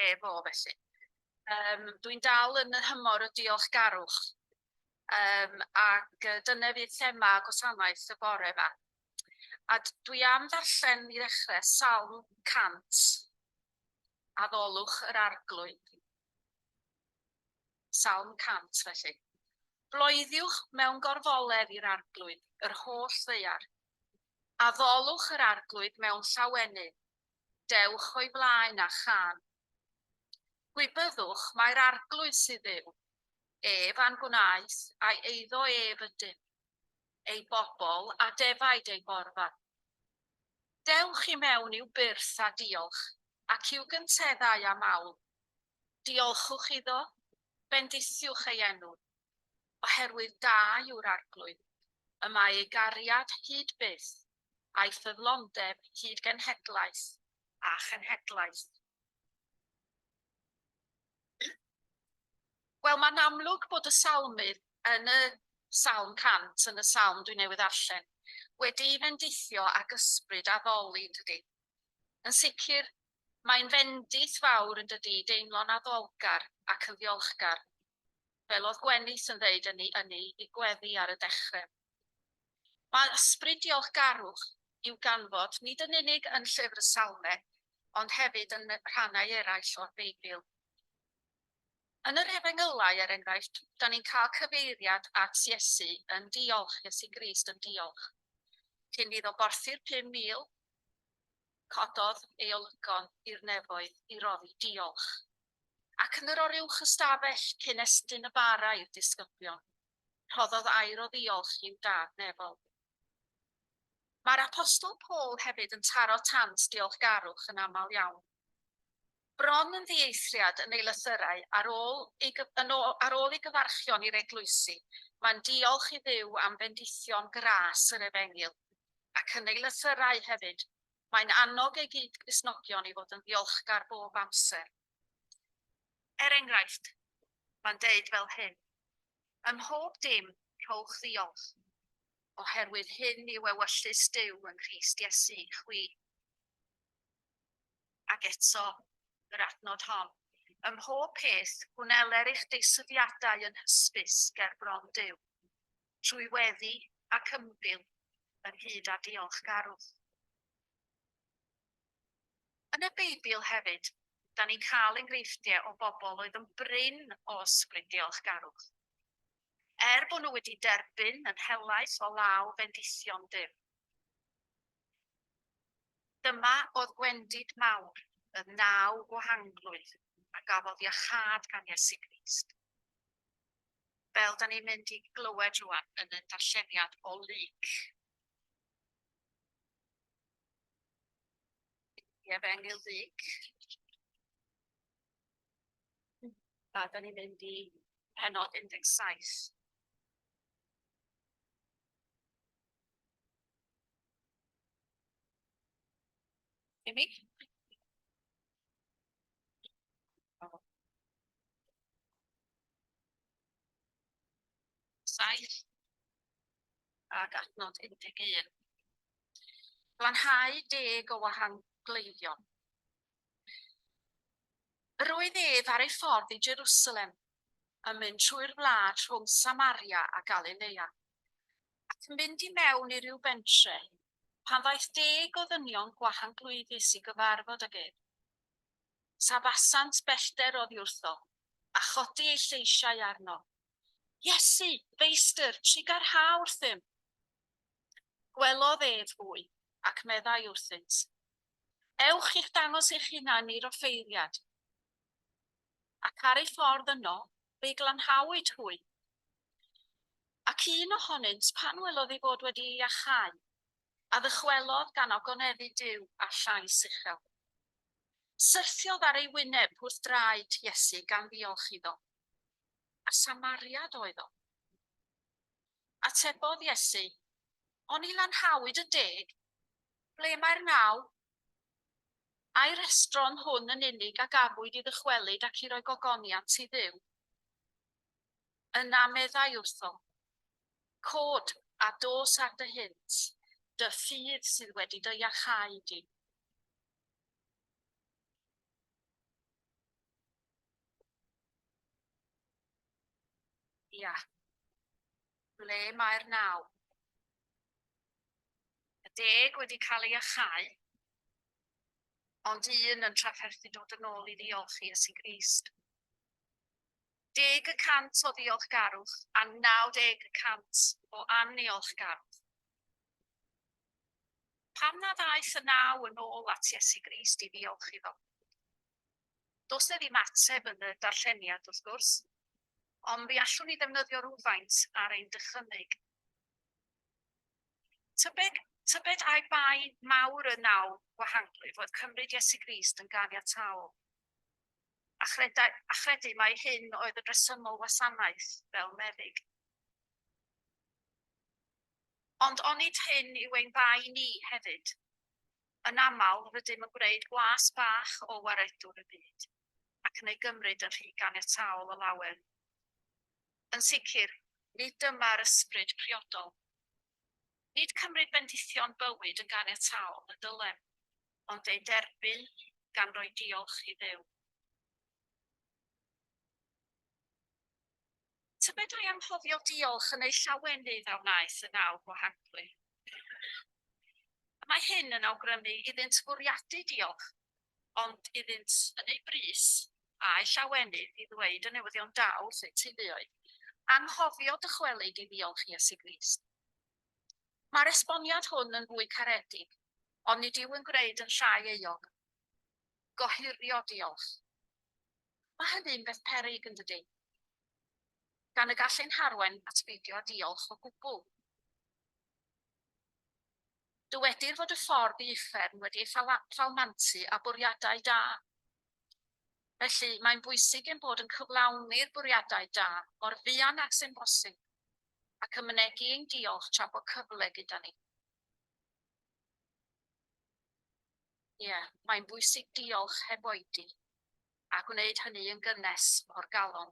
Efo felly. Yym dwi'n dal yn y nhymor y diolchgarwch. Yym ac yy dyna fydd thema gwasanaeth y bore 'ma. A dwi am ddarllen i ddechrau Salm 100, Addolwch yr Arglwydd. Salm 100 felly. Bloeddiwch mewn gorfoledd i'r Arglwydd, yr holl ddaear. Addolwch yr Arglwydd mewn llawenydd, dewch o'i flaen â chân. Gwybyddwch mai'r Arglwydd sydd Dduw, ef a'n gwnaeth, a'i eiddo ef ydym, ei bobl a defaid ei borfa. Dewch i mewn i'w byrth â diolch, ac i'w gynteddau â mawl. Diolchwch iddo, bendithiwch ei enw, oherwydd da yw'r Arglwydd, y mae ei gariad hyd byth, a'i ffyddlondeb hyd genhedlaeth a chenhedlaeth. Wel, mae'n amlwg bod y salmydd yn y Salm 100, yn y salm dwi newydd ddarllen, wedi'i fendithio ag ysbryd addoli, yn dydi? Yn sicr, mae'n fendith fawr yn dydi i deimlo'n addolgar ac yn ddiolchgar, fel oedd Gwenith yn ddeud yn ei, yn ei, ei gweddi ar y dechrau. Mae ysbryd diolchgarwch i'w ganfod nid yn unig yn Llyfr y Salmau, ond hefyd yn rhannau eraill o'r Beibl. Yn yr Efengylau, er enghraifft, da ni'n cael cyfeiriad at Iesu yn diolch, Iesu Grist yn diolch. Cyn iddo borthi'r 5,000, cododd ei olygon i'r nefoedd i roddi diolch. Ac yn yr oruwch ystafell cyn estyn y bara i'r disgyblion, rhoddodd air o ddiolch i'w Dad nefol. Mae'r Apostol Paul hefyd yn taro tant diolchgarwch yn aml iawn. Bron yn ddieithriad yn ei lythyrau ar ôl ei, yn ôl, ar ôl ei gyfarchion i'r eglwysi, mae'n diolch i Dduw am fendithion gras yr efengyl, ac yn ei lythyrau hefyd, mae'n annog ei gyd-Gristnogion i fod yn ddiolchgar bob amser. Er enghraifft, mae'n deud fel hyn, Ym mhob dim, rhowch ddiolch, oherwydd hyn yw ewyllys Duw yng Nghrist Iesu i chwi. Ac eto, yr adnod hon, Ym mhob peth, gwneler eich deisyfiadau yn hysbys ger bron Duw, trwy weddi ac ymbil, ynghyd â diolchgarwch. Yn y Beibl hefyd, da ni'n cael enghreifftiau o bobl oedd yn brin o ysbryd diolchgarwch. Er bod nhw wedi derbyn yn helaeth o law fendithion Duw. Dyma oedd gwendid mawr y naw gwahanglwydd a gafodd iachâd gan Iesu Grist. Fel da ni'n mynd i glywed rwan yn y darlleniad o Luc. I Efengyl Luc. A da ni'n mynd i pennod 17. I mi? Saith ac adnod 11. Glanhau deg o wahangleifion. Yr oedd ef ar ei ffordd i Jerusalem, yn mynd trwy'r wlad rhwng Samaria a Galilea, ac yn mynd i mewn i ryw bentre, pan ddaeth deg o ddynion gwahanglwyfus i gyfarfod ag ef. Safasant bellter oddi wrtho, a chodi eu lleisiau arno, Iesu, Feistr, trugarha wrthym! Gwelodd ef hwy, ac meddai wrthynt, Ewch i'ch dangos eich hunain i'r offeiriad. Ac ar ei ffordd yno, fe'i glanhawyd hwy. Ac un ohonynt, pan welodd ei fod wedi ei iachau, a ddychwelodd gan ogoneddu Duw â llais uchel. Syrthiodd ar ei wyneb wrth draed Iesu gan ddiolch iddo. A Samariad oedd o. Atebodd Iesu, Oni lanhawyd y deg? Ble mae'r naw? Ai restron hwn yn unig a gafwyd i ddychwelyd ac i roi gogoniant i Dduw? Yna meddai wrtho, Cod, a dos ar dy hynt, dy ffydd sydd wedi dy iachau di. Ia. Ble mae'r naw? Y deg wedi cael ei iachau, ond un yn trafferthu dod yn ôl i ddiolch i Iesu Grist. 10% o ddiolchgarwch a 90% o anniolchgarwch. Pam na ddaeth y naw yn ôl at Iesu Grist i ddiolch iddo? Does 'na ddim ateb yn y darlleniad, wrth gwrs, ond mi allwn ni ddefnyddio rhywfaint ar ein dychymyg. Tybed, tybed ai bai mawr y naw gwahanglwyf oedd cymryd Iesu Grist yn ganiataol, a, chredai, a chredu mai hyn oedd yn resymol wasanaeth fel meddyg. Ond onid hyn yw ein bai ni hefyd? Yn aml, rydym yn gwneud gwas bach o waredwr y byd, ac yn ei gymryd yn rhy ganiataol o lawer. Yn sicr, nid dyma'r ysbryd priodol. Nid cymryd bendithion bywyd yn ganiataol y dylem, ond eu derbyn gan roi diolch i Dduw. Tybed ai anghofio diolch yn eu llawenydd a wnaeth y naw gwahanglwyf? Mae hyn yn awgrymu iddynt fwriadu diolch, ond iddynt yn eu brys a'u llawenydd i ddweud y newyddion da wrth eu teuluoedd, anghofio dychwelyd i ddiolch i Iesu Grist. Mae'r esboniad hwn yn fwy caredig, ond nid yw yn gwneud yn llai euog. Gohirio diolch. Mae hynny'n beth peryg, yn dydy? Gan y gall ein harwain at beidio â diolch o gwbl. Dywedir fod y ffordd i uffern wedi ei phalmantu â bwriadau da. Felly, mae'n bwysig ein bod yn cyflawni'r bwriadau da mor fuan ag sy'n bosib, ac yn mynegi ein diolch tra bo cyfle gyda ni. Ie, mae'n bwysig diolch heb oedi, a gwneud hynny yn gynnes o'r galon.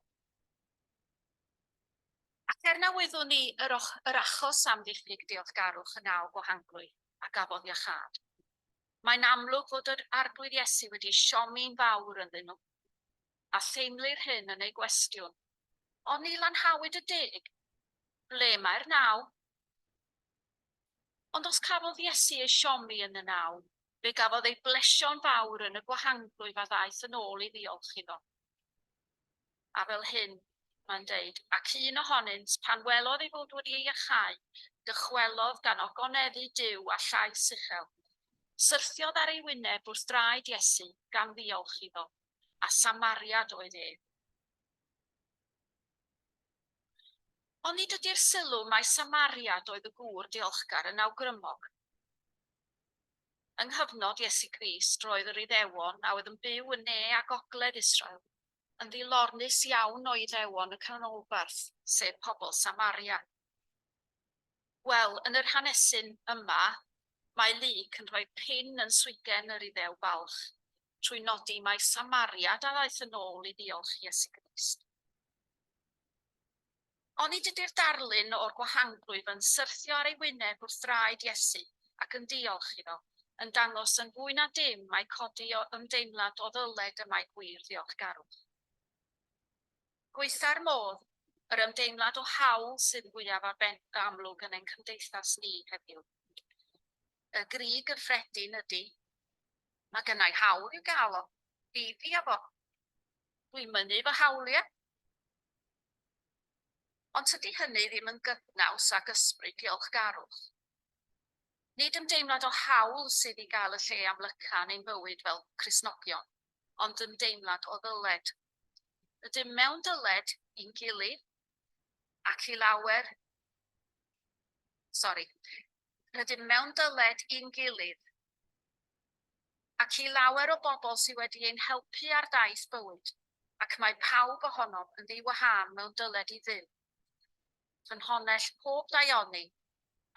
Ac er na wyddwn ni yr, yr achos am ddiffyg diolchgarwch y naw gwahanglwy a gafodd iachâd, mae'n amlwg fod yr Arglwydd Iesu wedi siomi'n fawr ynddyn nhw, a theimlir hyn yn ei gwestiwn, Oni lanhawyd y deg? Ble mae'r naw? Ond os cafodd Iesu ei siomi yn y naw, fe gafodd ei blesio'n fawr yn y gwahanglwyf a ddaeth yn ôl i ddiolch iddo. A fel hyn, mae'n deud, ac un ohonynt, pan welodd ei fod wedi ei iachau, dychwelodd gan ogoneddu Duw â llais uchel. Syrthiodd ar ei wyneb wrth draed Iesu, gan ddiolch iddo, a Samariad oedd ef. Onid ydy'r sylw mai Samariad oedd y gŵr diolchgar yn awgrymog? Yng nghyfnod Iesu Grist roedd yr Iddewon a oedd yn byw yn ne a gogledd Israel yn ddilornus iawn o Iddewon y canolbarth, sef pobl Samaria. Wel, yn yr hanesyn yma, mae Luc yn rhoi pin yn swigen yr Iddew balch trwy nodi mai Samariad a ddaeth yn ôl i ddiolch Iesu Grist. Onid ydy'r darlun o'r gwahanglwyf yn syrthio ar ei wyneb wrth draed Iesu ac yn diolch iddo, yn dangos yn fwy na dim mai codi o ymdeimlad o ddyled y mae gwir ddiolchgarwch? Gwaetha'r modd, yr ymdeimlad o hawl sydd fwyaf amlwg yn ein cymdeithas ni heddiw. Y gri gyffredin ydy, mae gynna i hawl i'w gael o, fi fia fo. Dwi'n mynnu fy hawliau. Ond tydi hynny ddim yn gydnaws ag ysbryd diolchgarwch. Nid ymdeimlad o hawl sydd i gael y lle amlyca yn ein bywyd fel Cristnogion, ond ymdeimlad o ddyled. Rydym mewn dyled i'n gilydd ac i lawer... Sori. Rydym mewn dyled i'n gilydd ac i lawer o bobl sydd wedi ein helpu ar daith bywyd, ac mae pawb ohonom yn ddi-wahân mewn dyled i Dduw, ffynhonnell pob daioni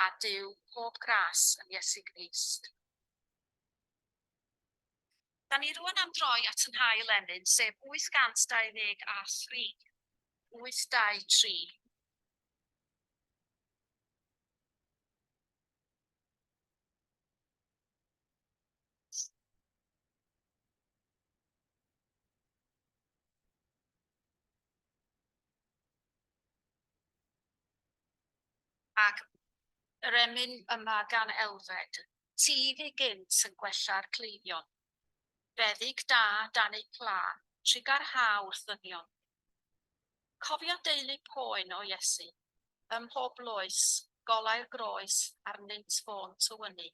a Duw pob gras yn Iesu Grist. Da ni rwan am droi at yn hail emyn, sef 823. 823. Ac yr emyn yma gan Elfed, ti fu gynt yn gwella'r cleifion. Feddyg da dan eu pla, trugarha wrth ddynion. Cofio deulu poen, o Iesu, ym mhob loes, golau'r groes arnynt fo'n tywynnu.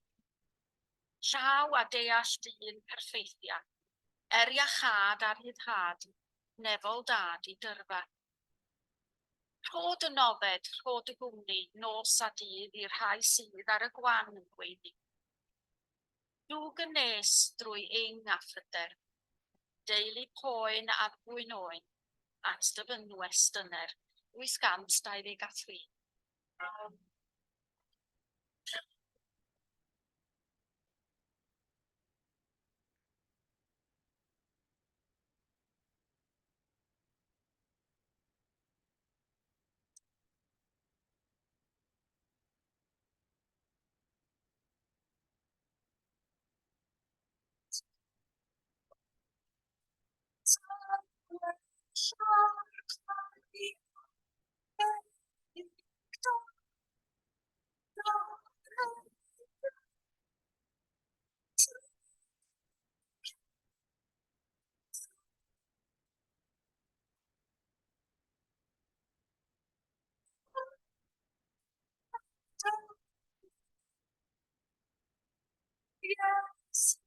Llaw a deall dyn perffeithia, er iachâd a rhyddhad, nefol dad i dyrfa. Rho dy nodded, rho dy gwmni, nos a dydd i'r rhai sydd ar y gwan yn gweiddi. Dwg yn nes drwy ing a phryder, deulu poen a ddwyn oen, at dy fynwes dyner, 823. Yes.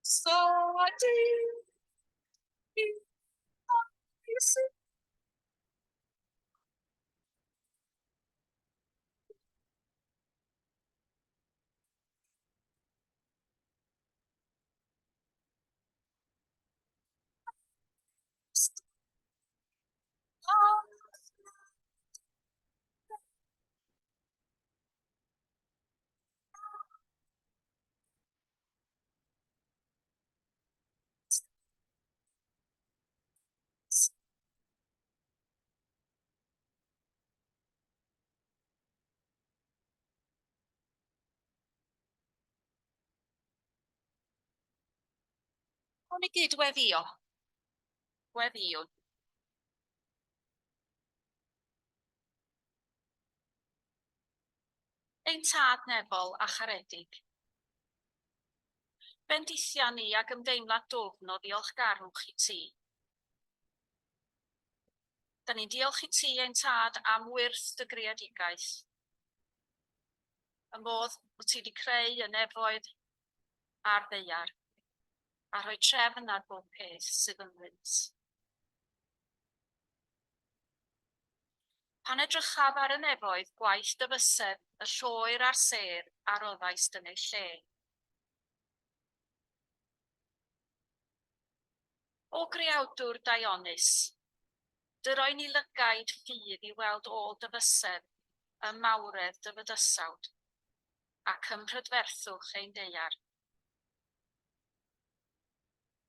So I do. Awn ni gyd weddio. Gweddïwn. Ein Tad nefol a charedig, bendithia ni ag ymdeimlad dwfn o ddiolchgarwch i ti. Da ni'n diolch i ti, ein Tad, am wyrth dy greadigaeth. Y modd wyt ti wedi creu y nefoedd a'r ddaear, a rhoi trefn ar bob peth sydd ynddynt. Pan edrychaf ar y nefoedd, gwaith dy fysedd, y lloer a'r sêr a roddaist yn eu lle. O Greawdwr daionus, dyroi ni lygaid ffydd i weld ôl dy fysedd ym mawredd dy fydysawd, ac ym mhrydferthwch ein daear.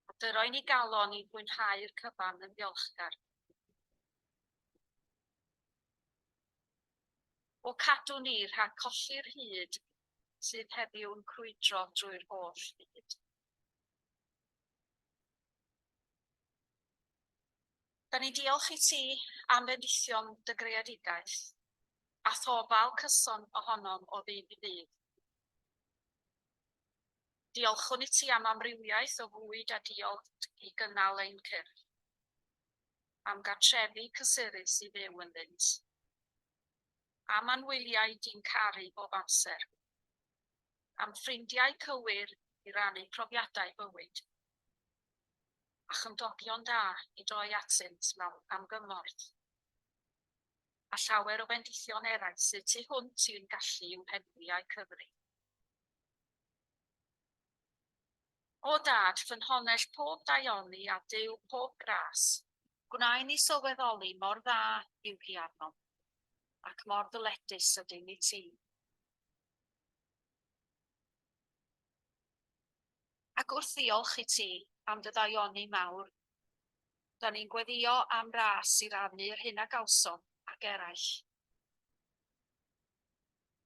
A dyroi ni galon i fwynhau'r cyfan yn ddiolchgar. O cadw ni rhag colli'r hud sydd heddiw'n crwydro drwy'r holl fyd. Da ni'n diolch i ti am fendithion dy greadigaeth, a thofal cyson ohonom o ddydd i ddydd. Diolchwn i ti am amrywiaeth o fwyd a diod i gynnal ein cyrff, am gartrefi cysurus i fyw ynddynt, am anwyliaid di'n caru bob amser, am ffrindiau cywir i rannu profiadau bywyd, a chymdogion da i droi atynt mewn am gymorth. A llawer o fendithion eraill sydd tu hwnt i'n gallu i'w henwi a'u cyfri. O Dad, ffynhonnell pob daioni a Duw pob gras, gwna i ni sylweddoli mor dda yw hi arnom, ac mor ddyledus ydym i ti. Ac wrth ddiolch i ti am dy ddaioni mawr, da ni'n gweddïo am ras i rannu'r hyn a gawsom ag eraill.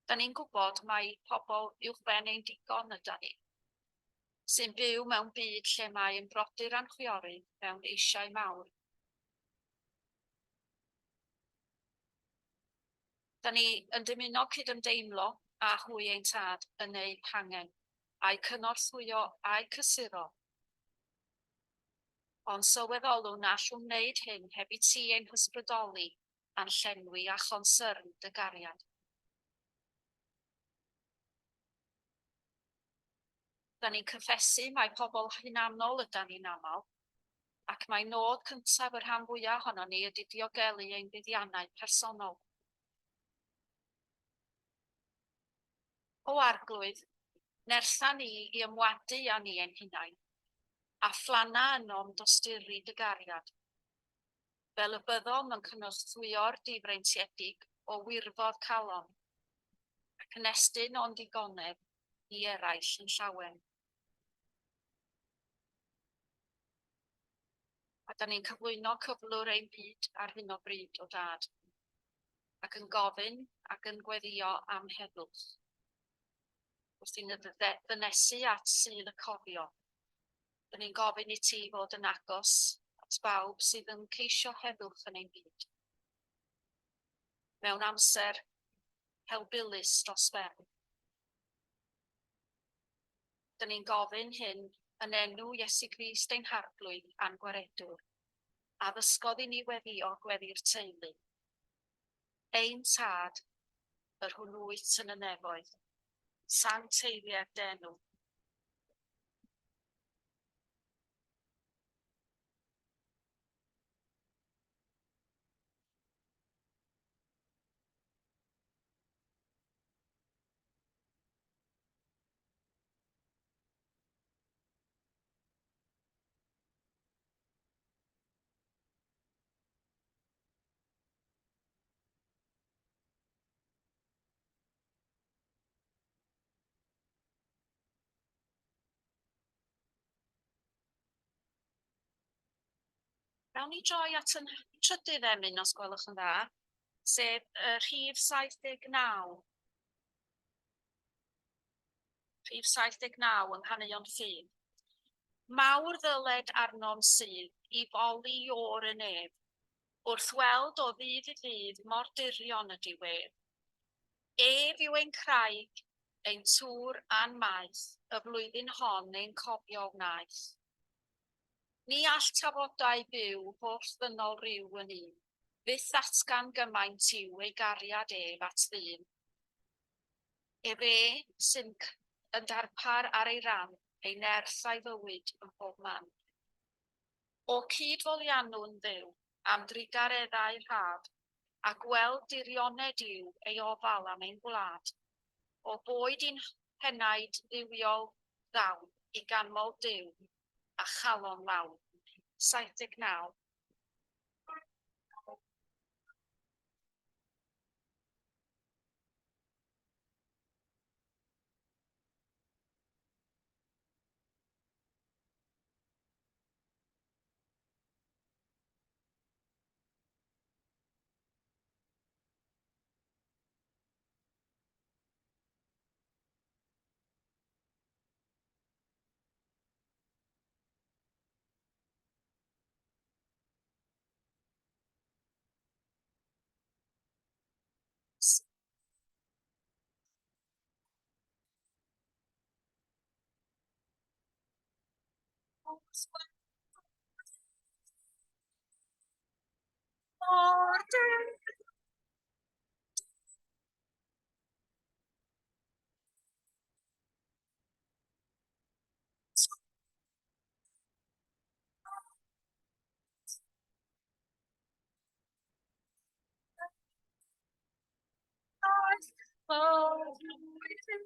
Da ni'n gwybod mai pobl uwchben ein digon ydan ni, sy'n byw mewn byd lle mae ein brodyr a'n chwiorydd mewn eisiau mawr. Da ni yn dymuno cydymdeimlo â hwy ein tad yn eu hangen, a'u cynorthwyo a'u cysuro. Ond sylweddolwn na allwn wneud hyn heb i ti ein hysbrydoli a'n llenwi â chonsyrn dy gariad. Da ni'n cyffesu mai pobl hunanol ydan ni'n aml, ac mai nod cyntaf y rhan fwyaf ohonon ni ydy diogelu ein buddiannau personol. O Arglwydd, nertha ni i ymwadu â ni ein hunain, a phlanna ynom dosturi dy gariad. Fel y byddom yn cynorthwyo'r difreintiedig o wirfodd calon, ac yn estyn o'n digonedd i eraill yn llawen. A da ni'n cyflwyno cyflwr ein byd ar hyn o bryd, o Dad, ac yn gofyn ac yn gweddïo am heddwch. Wrth i ni ddynesu at Sul y Cofio, Dyn ni'n gofyn i ti fod yn agos at bawb sydd yn ceisio heddwch yn ein byd. Mewn amser helbulus dros ben. Dyn ni'n gofyn hyn yn enw Iesu Grist ein Harglwydd a'n Gwaredwr, a ddysgodd i ni weddïo gweddi'r teulu. Ein Tad, yr hwn wyt yn y nefoedd, sancteiddied dy enw. Nawn ni droi at yn trydydd emyn, os gwelwch yn dda, sef y rhif 79. Rhif 79 yng Nghaneuon Ffydd. Mawr ddyled arnom sydd i foli o'r y nef, wrth weld o ddydd i ddydd mor dirion ydi wedd. Ef yw ein craig, ein tŵr a'n maeth, y flwyddyn hon ein cofio wnaeth. Ni all tafodau byw holl ddynol ryw yn un, fyth ddatgan gymaint yw ei gariad ef at ddyn. Efe sy'n yn darpar ar ei ran, ei nerth a'i fywyd ym mhob man. O cyd-foliannwn Dduw am drugareddau rhad, a gweld dirioned yw ei ofal am ein gwlad. O boed i'n henaid dduwiol ddawn i ganmol Duw a chalon lawn. 79. Order. Flwyddyn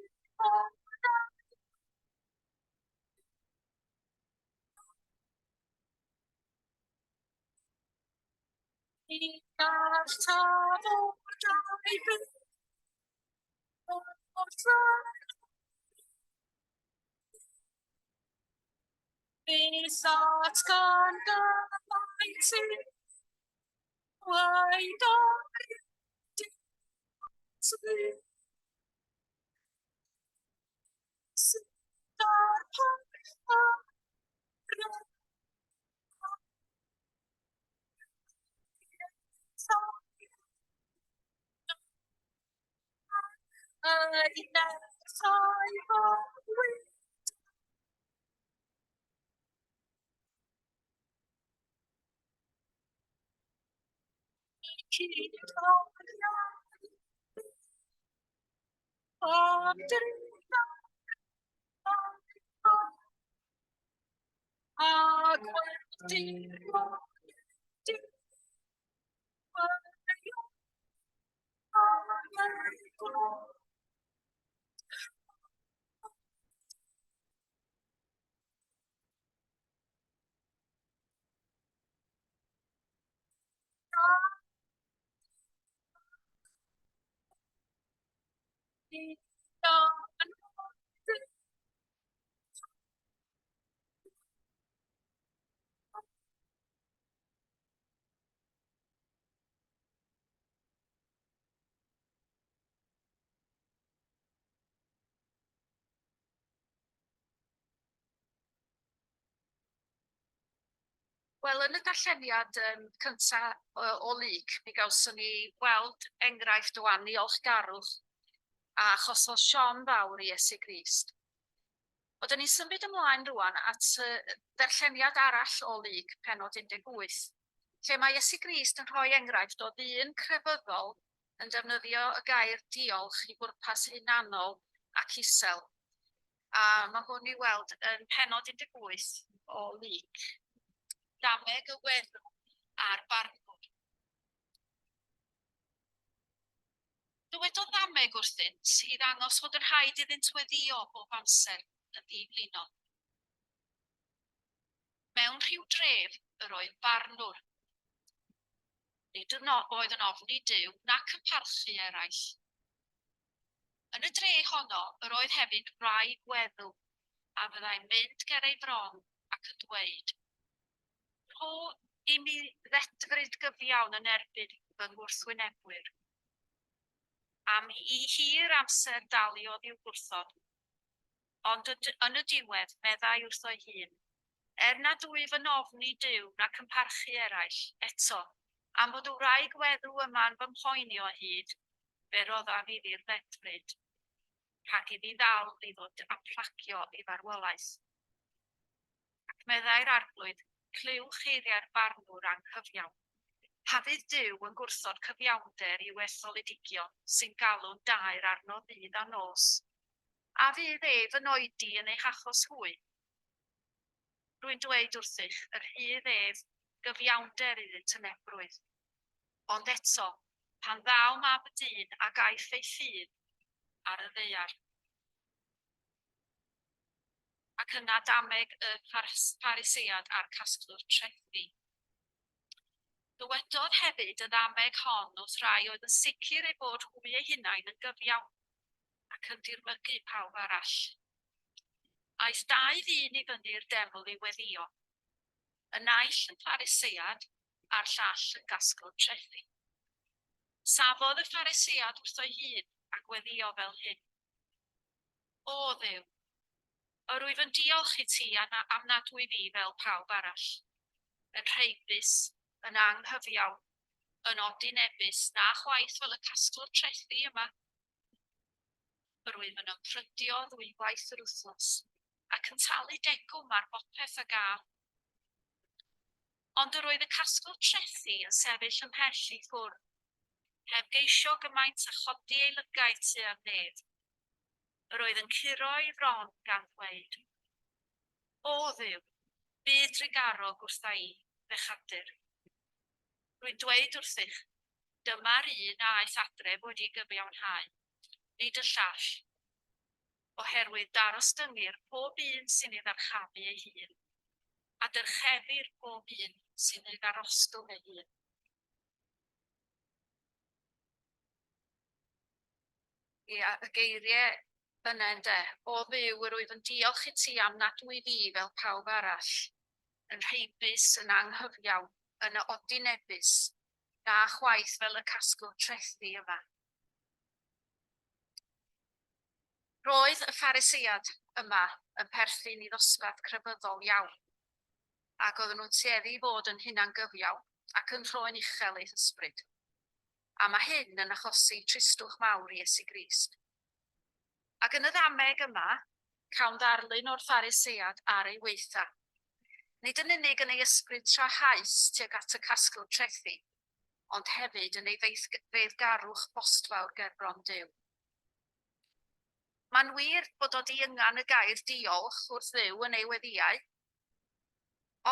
Wel, yn y darlleniad cynta o Luc, mi gawson ni weld enghraifft o anniolchgarwch a achosodd siom fawr i Iesu Grist. Wel, 'dan ni'n symud ymlaen rŵan at y darlleniad arall o Luc, pennod 18, lle mae Iesu Grist yn rhoi enghraifft o ddyn crefyddol yn defnyddio y gair diolch i bwrpas hunanol ac isel. A mae hwn i'w weld yn pennod 18 o Luc. Dameg y weddw a'r barnwr. Dywedodd Ddameg wrthynt i ddangos fod yn rhaid iddynt weddïo bob amser yn ddi-flino. Mewn rhyw dref yr oedd barnwr. Nid oedd yn ofni Duw nac yn parchu eraill. Yn y dre honno yr oedd hefyd wraig weddw a fyddai'n mynd ger ei fron ac yn dweud, Rho i mi ddedfryd gyfiawn yn erbyn fy ngwrthwynebwyr. Am i hir amser daliodd i'w gwrthod, ond yn y diwedd meddai wrtho'i hun, Er nad wyf yn ofni Duw nac yn parchu eraill, eto, am fod y wraig weddw yma'n fy mhoeni o hyd, fe roddaf iddi'r ddedfryd, rhag iddi ddal i ddod a'm plagio i farwolaeth. Ac meddai'r Arglwydd, Clywch eiriau'r barnwr anghyfiawn. Pa fydd Duw yn gwrthod cyfiawnder i'w etholedigion sy'n galw'n daer arno ddydd a nos? A fydd ef yn oedi yn eu hachos hwy? Rwy'n dweud wrthych, yr rhydd ef gyfiawnder iddynt yn ebrwydd. Ond eto, pan ddaw mab y dyn a gaiff ei ffydd ar y ddaear. Ac yna dameg y Pharisead a'r casglwr trethi. Dywedodd hefyd y ddameg hon wrth rai oedd yn sicr eu bod hwy eu hunain yn gyfiawn ac yn dirmygu pawb arall. Aeth dau ddyn i fyny'r deml i weddïo, y naill yn Pharisead a'r llall yn gasglwr trethi. Safodd y Pharisead wrtho'i hun a gweddïo fel hyn, O Dduw, yr wyf yn diolch i ti am nad wyf fi fel pawb arall, yn rheibus, yn anghyfiawn, yn odinebus, na chwaith fel y casglwr trethi yma. Yr wyf yn ymprydio ddwywaith yr wythnos, ac yn talu degwm ar bopeth a gaf. Ond yr oedd y casglwr trethi yn sefyll ymhell i ffwrdd, heb geisio gymaint a chodi ei lygaid tua'r nef. Yr oedd yn curo ei fron gan ddweud, O Dduw, bydd drugarog wrtha i, bechadur. Rwy'n dweud wrthych, dyma'r un a aeth adref wedi ei gyfiawnhau. Nid y llall. Oherwydd darostyngir pob un sy'n ei ddyrchafu ei hun, a dyrchefir pob un sy'n ei ddarostwng ei hun. Ia, y geiriau yna ynde. O Dduw, yr wyf yn diolch i ti am nad wyf fi fel pawb arall, yn rheibus, yn anghyfiawn, yn odinebus, na chwaith fel y casglwr trethi yma. Roedd y Pharisead yma yn perthyn i ddosbarth crefyddol iawn, ac oedden nhw'n tueddu i fod yn hunangyfiawn ac yn rhoi'n uchel eu hysbryd. A mae hyn yn achosi tristwch mawr i Iesu Grist. Ac yn y ddameg yma, cawn ddarlun o'r Pharisead ar ei waetha. Nid yn unig yn ei ysbryd trahaus tuag at y casglwr trethi, ond hefyd yn ei feiddgarwch bostfawr gerbron Duw. Mae'n wir bod o 'di yngan y gair diolch wrth Dduw yn ei weddïau,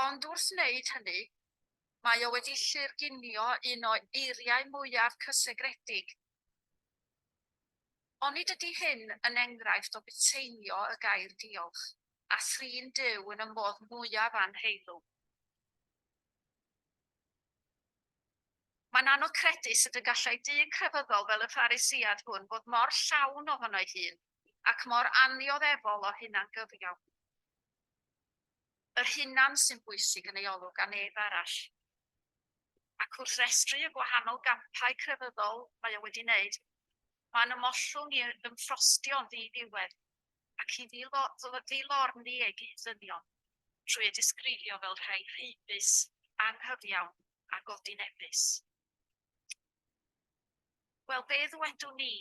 ond wrth wneud hynny, mae o wedi llurgunio un o eiriau mwyaf cysegredig. Onid ydy hyn yn enghraifft o buteinio y gair diolch, a thrin Duw yn y modd mwyaf anheilwng? Mae'n anodd credu sut y gallai dyn crefyddol fel y Pharisead hwn fod mor llawn ohono'i hun ac mor annioddefol o hunangyfiawn. Yr hunan sy'n bwysig yn ei olwg a neb arall. Ac wrth restru y gwahanol gampau crefyddol mae o wedi wneud, mae'n ymollwng i ymffrostio'n ddi-ddiwedd ac i ddilorni ei gyd-ddynion trwy eu disgrifio fel rhai rheibus, anghyfiawn a godinebus. Wel, be ddwedwn ni?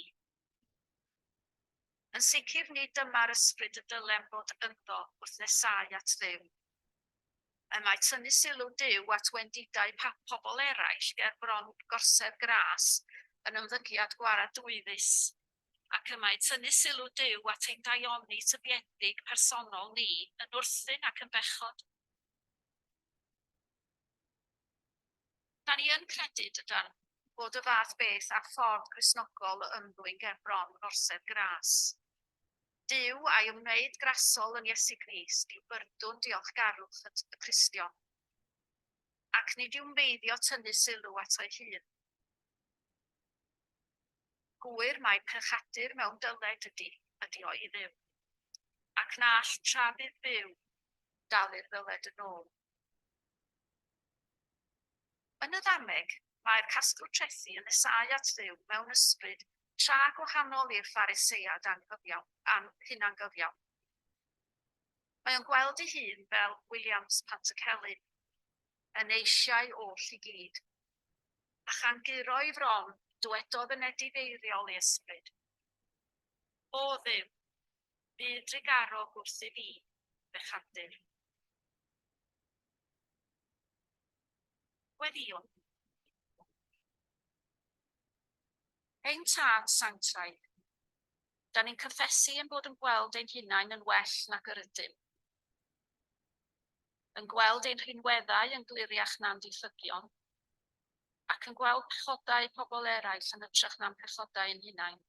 Yn sicr nid dyma'r ysbryd y dylem fod ynddo wrth nesáu at Dduw. Y mae tynnu sylw Duw at wendidau pobl eraill ger bron gorsedd gras yn ymddygiad gwaradwyddus, ac y mae tynnu sylw Duw at ein daioni tybiedig personol ni yn wrthun ac yn bechod. Da ni yn credu, dydan, bod y fath beth â ffordd Gristnogol o ymddwyn ger bron orsedd gras. Duw a'i ymwneud grasol yn Iesu Grist yw byrdwn diolchgarwch y Cristion. Ac nid yw'n meiddio tynnu sylw ato'i hun. Gŵyr mai pechadur mewn dyled ydy, ydy o i Dduw. Ac na all tra bydd byw dalu'r ddyled yn ôl. Yn y ddameg, mae'r casglwr trethi yn nesáu at Dduw mewn ysbryd tra gwahanol i'r Pharisead anghyfiawn, an, hunangyfiawn. Mae o'n gweld ei hun fel Williams Pantycelyn, yn eisiau oll i gyd. A chan guro ei fron, dywedodd yn edifeiriol ei ysbryd, O Dduw, bydd drugarog wrth i fi, bechadur. Gweddïwn. Ein Tad sanctaidd, da ni'n cyffesu ein bod yn gweld ein hunain yn well nag yr ydym. Yn gweld ein rhinweddau yn gliriach na'n diffygion, ac yn gweld pechodau pobl eraill yn hytrach na'n pechodau ein hunain.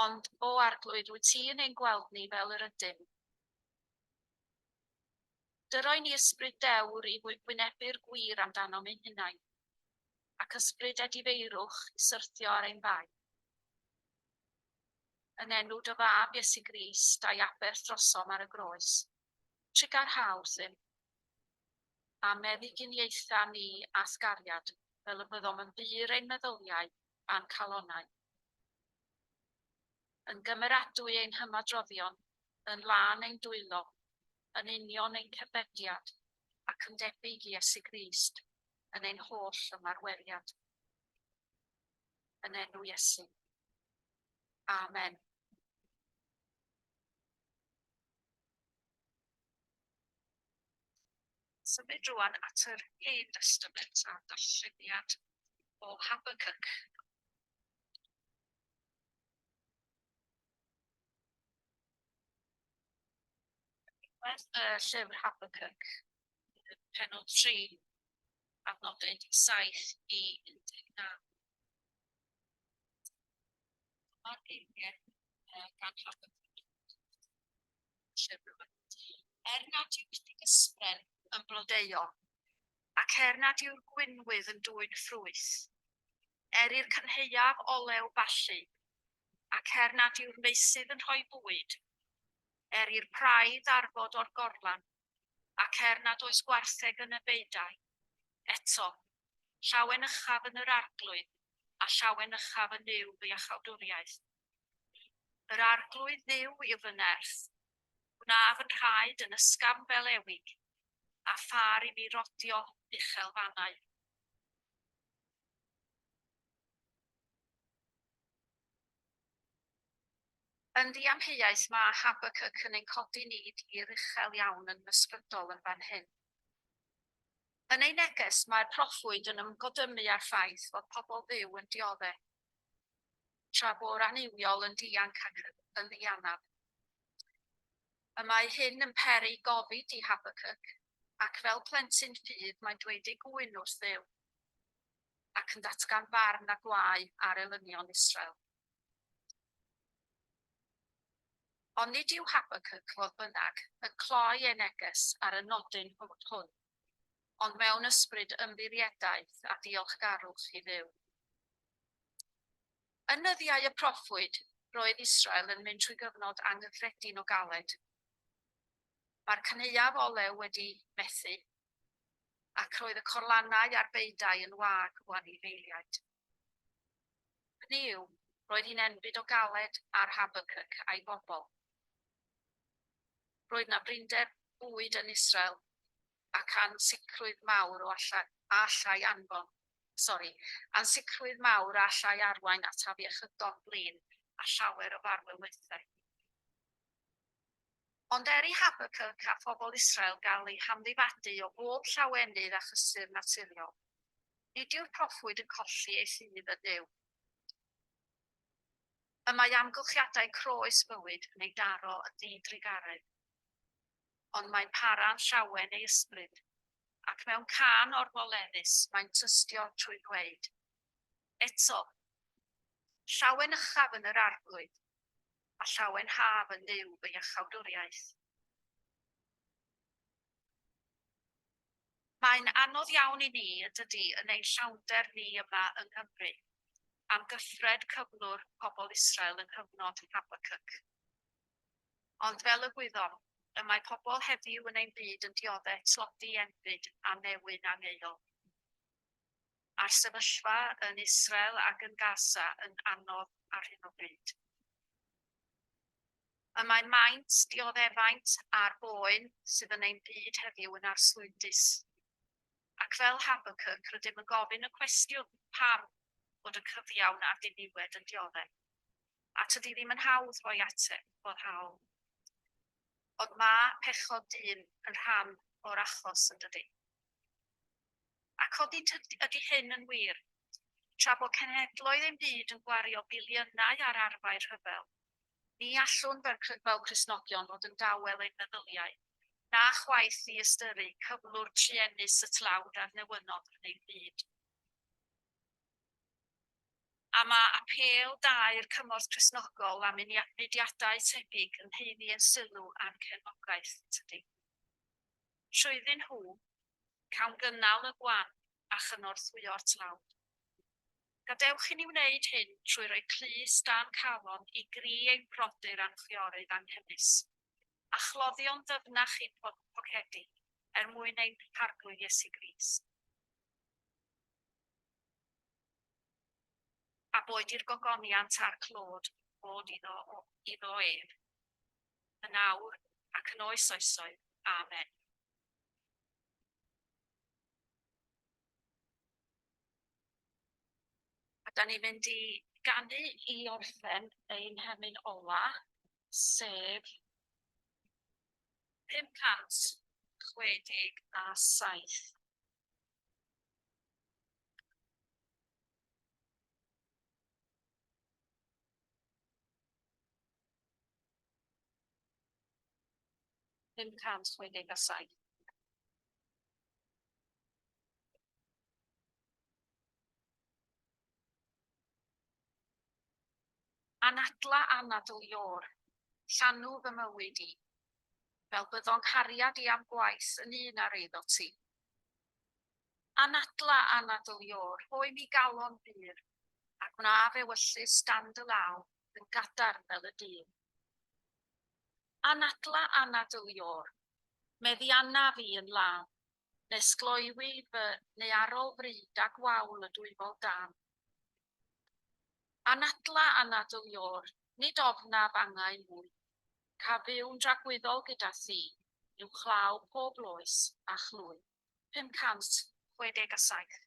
Ond, o Arglwydd, wyt ti yn ein gweld ni fel yr ydym. Dyroi ni ysbryd dewr i wynebu'r gwir amdanom ein hunain, ac ysbryd edifeirwch i syrthio ar ein bai. Yn enw dy fab Iesu Grist a'i aberth drosom ar y groes, trugarha wrthym, a meddyginiaetha ni a'th gariad, fel y byddom yn bur ein meddyliau a'n calonnau. Yn gymeradwy ein hymadroddion, yn lân ein dwylo, yn union ein cerddediad, ac yn debyg i Iesu Grist yn ein holl ymarweriad. Yn enw Iesu. Amen. Symud rwan at yr Hen Destament a darlleniad o Habakkuk. Diwedd y llyfr Habakkuk, pennod 3, adnod 17 i 19. Dyma'r geiriau gan Habacuc. Er nad yw'r ffigysbren yn blodeuo, ac er nad yw'r gwinwydd yn dwyn ffrwyth, er i'r cynhaeaf olew ballu, ac er nad yw'r meysydd yn rhoi bwyd, er i'r praidd ddarfod o'r gorlan, ac er nad oes gwartheg yn y beudai, eto, llawenychaf yn yr Arglwydd, a llawenychaf yn Nuw fy iachawdwriaeth. Yr Arglwydd Dduw yw fy nerth, gwna fy nhraed yn ysgafn fel ewig, a phâr i mi rodio uchel fannau. Yn ddiamheuaeth mae Habacuc yn ein codi ni i dir uchel iawn yn ysbrydol yn fan hyn. Yn ei neges mae'r proffwyd yn ymgodymu â'r ffaith fod pobl Dduw yn diodde', tra bo'r annuwiol yn dianc ac yn ddianaf. Y mae hyn yn peri gofid i Habacuc, ac fel plentyn ffydd mae'n dweud ei gŵyn wrth Dduw, ac yn datgan barn a gwae ar elynion Israel. Ond nid yw Habacuc, fodd bynnag, yn cloi ei neges ar y nodyn hwn, ond mewn ysbryd ymddiriedaeth a diolchgarwch i Dduw. Yn nyddiau y proffwyd, roedd Israel yn mynd trwy gyfnod anghyffredin o galed. Mae'r cynhaeaf olew wedi methu, ac roedd y corlannau a'r beudai yn wag o anifeiliaid. Hynny yw, roedd hi'n enbyd o galed ar Habacuc a'i bobl. Roedd 'na brinder bwyd yn Israel ac ansicrwydd mawr o allai, a allai anfon, sori, ansicrwydd mawr a allai arwain at afiechydon blin a llawer o farwolaethau. Ond er i Habacuc a phobl Israel gael eu hamddifadu o bob llawenydd a chysur naturiol, nid yw'r proffwyd yn colli ei ffydd yn Nuw. Y mae amgylchiadau croes bywyd yn ei daro yn ddi-drugaredd. Ond mae'n para'n llawen ei ysbryd, ac mewn cân orfoleddus mae'n tystio trwy ddweud, Eto, llawenychaf yn yr Arglwydd, a llawenhaf yn Nuw fy iachawdwriaeth. Mae'n anodd iawn i ni, yn dydy, yn ein llawnder ni yma yng Nghymru, amgyffred cyflwr pobl Israel yng nghyfnod Habacuc. Ond fel y gwyddom, y mae pobl heddiw yn ein byd yn diodde' tlodi enbyd a newyn angheuol. A'r sefyllfa yn Israel ac yn Gaza yn anodd ar hyn o bryd. Y mae maint dioddefaint a'r boen sydd yn ein byd heddiw yn arswydus. Ac fel Habacuc, rydym yn gofyn y cwestiwn pam bod y cyfiawn a'r diniwed yn dioddef. A tydi ddim yn hawdd rhoi ateb boddhaol. Ond mae pechod dyn yn rhan o'r achos, yn dydi? Ac odid ydy hyn yn wir? Tra bod cenhedloedd ein byd yn gwario biliynau ar arfau rhyfel, ni allwn fel, fel Cristnogion fod yn dawel ein meddyliau, na chwaith i ystyru cyflwr truenus y tlawd a'r newynog yn ein byd. A mae apêl dair Cymorth Cristnogol a mudiadau tebyg yn haeddu ein sylw a'n cefnogaeth, tydi? Trwyddyn nhw, cawn gynnal y gwan a chynorthwyo'r tlawd. Gadewch i ni wneud hyn trwy roi clust dan calon i gri ein brodyr a'n chwiorydd anghennus, a chloddio'n ddyfnach i'n pocedi er mwyn ein Harglwydd Iesu Grist. A boed i'r gogoniant a'r clod fod iddo, iddo ef, yn awr ac yn oes oesoedd. Amen. A da ni'n mynd i ganu i orffen ein hemyn ola, sef 567. 567. Anadla anadl Iôr, llanw fy mywyd i, fel byddo'n nghariad i a'm gwaith yn un ar eiddo ti. Anadla anadl Iôr, rhoi mi galon bur, a gwna f'ewyllys dan dy law yn gadarn fel y dyn. Anadla anadl Iôr, meddianna fi yn lân, nes gloywi fy naearol fryd a gwawl y dwyfol dân. Anadla anadl Iôr, nid ofnaf angau mwy, Caf fyw'n dragwyddol gyda thi, uwchlaw pob loes a chlwy. 567.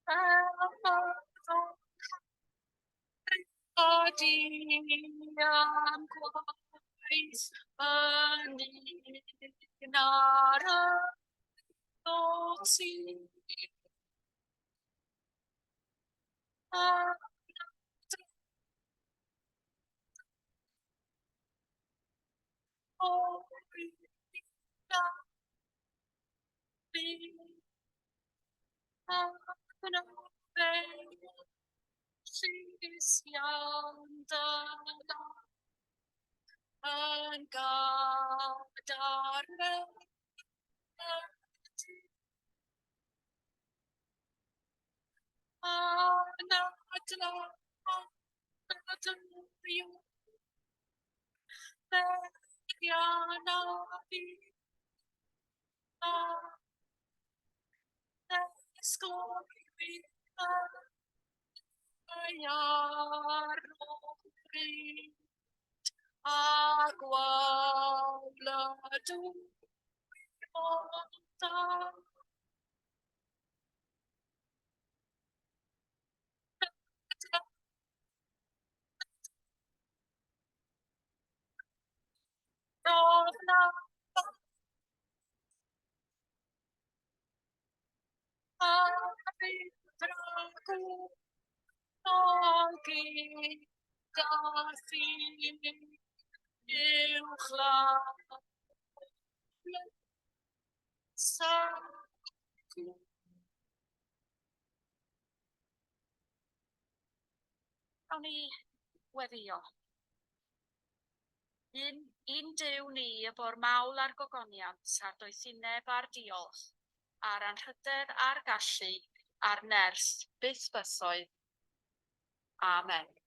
Am gwaith yn un ar y ti. Yn gadarn A gwawl y dwyfol dân. Awn ni weddio. Un, un Duw ni y bo'r mawl a'r gogoniant, a'r doethineb a'r diolch, a'r anrhydedd a'r gallu, a'r nerth, byth bythoedd. Amen.